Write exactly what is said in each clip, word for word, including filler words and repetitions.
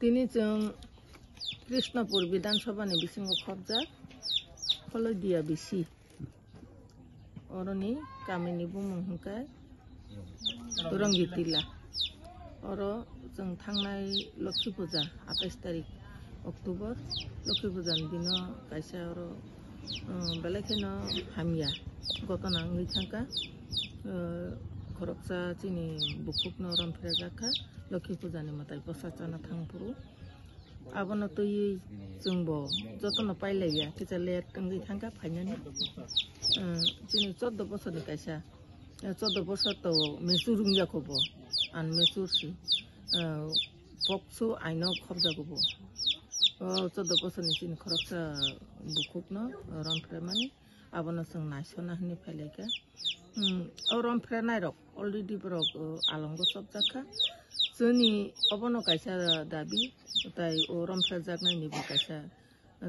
Tini chwng Krishnapur Bidhan Sabha ni bisingo khopjak Kholodia bisi. Oroni kamini bumung hwnkhe Dorongi Tila. Oro chwng thangnai Lokhi Puja, atais tarik October, Lokhi Puja ni dino kaisa oro, um, belai kheno hamya gotona wngwi thangkha. Uh, khoroksa chini bukhukno romphrejakha, Lokhi Puja ni mwtai bwsa chana thangphuru. Abono twiwi chwngbo jotono pailaiya, kisa late wngwi thangkha phainani. Uh, chini chordo bosorni kaisa, uh, chordo bosor to mature wngya kho bo, unmature si. Uh, pokso aino khopjago bo. O chordo bosorni chini khoroksa bukhukno romphre mani, abono chwng naisona hwnwi phailaikha. Hmm, o romphrenai rok already borok, o, alongo chopjakha. Chwngni obono kaisa dabi, tai o romphrejaknaini bo kaisa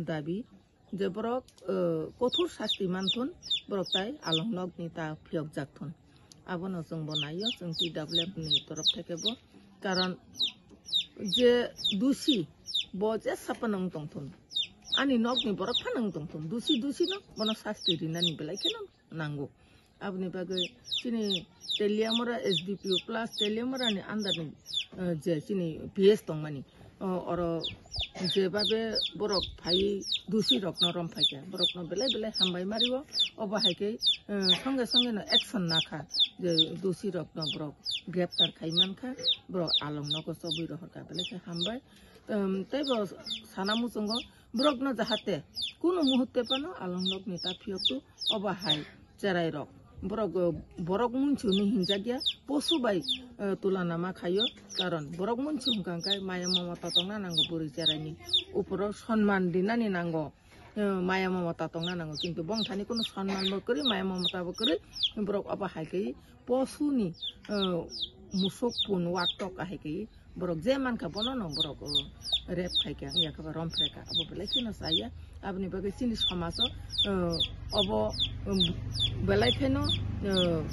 dabi. Je borok, eh, kothor sasti manthun, borok tai along nokni ta phiyokjak thun. Abono chwng bo naio, chwng T W F ni torof theke bo. Karon je dusi, bo je sapa nang tongthun. Ani nokni borok pha nang tongthun. Dusi, dusi no, bono sasti rinani belai kheno nango. Aboni bagwi chini Teliamura S D P O plus Teliamura ni under ni, eh, je chini P S tongmani, o, oro jebabe borok phai dusi rokno rom phaikha, borokno belai belai hambai mario. Obo hai khe, eh, songe songe no action nakha, je dusi rokno borok greptar khai mankha, borok along nogo chobwi rohorkha, belai khe hambai. Em, tei bo sana muchungo borokno jahate kuno muhutte phano along nokni ta phiyoktu. Obo hai cherai rok borok, borok munchuni hinjakya, posu bai, eh, tulana ma khaio, karon borok munchu hwnkha hwnkhe maya mamata tongna nango, bwrwi cheraini uporo sonman rinani nango, eh, maya mamata tongna nango, kintu bongthani kuno sonman bo kwrwi, maya mamata bo kwrwi, borok obo hai khe posuni, eh, musuk pun waktok ahai khe borok je mankha bono no borok, o, rape khaikha, wngya khe ba romphrekha, abo belai kheno chaya. Aboni bagwi chini somajo, o, obo, um, belai kheno, o,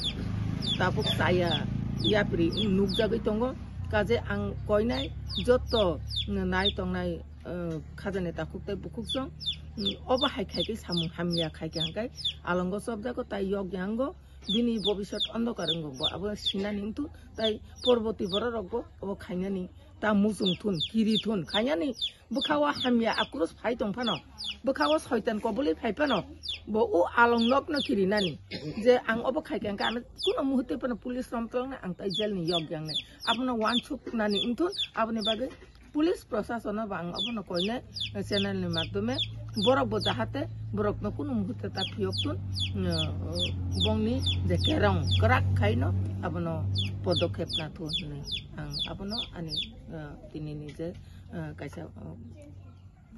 tabuk chaya yapri nukjagwi tongo. Kaje ang koinai jotto nai tongnai, o, khajani takhuk tei bukhuk song, um, obo hai khai khe samung hamya khaikha hwnkhe alongo chopjago tai yokya wngo. Bini bobiswt ondokar wngkha bo, abo sinani wngthu, tai porboti borok rokbo obo khainani ta muchung thun, kiri thun, khainani bwkha o hamya akrus phai tong phano, bwkha o soitan koboli phai phano, bo o along nokno kirinani je ang obo khaikha hwnkhe ano kuno muhurte phano police romtolnai, ang tai jail ni yok yangnai, abono wansuk nani wngthun. Aboni bagwi police prosasono bo ang abono koinai channel ni madhyome borok bo jahate borokno kunu muhurte ta phiyok tun, eh, bongni je kerong kwrak khaino abono podokhep na thu hinwi ang abono ani, eh, tini ni je, eh, kaisa, eh,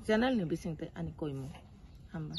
channel ni bisingtwi ani koimung. Hambai.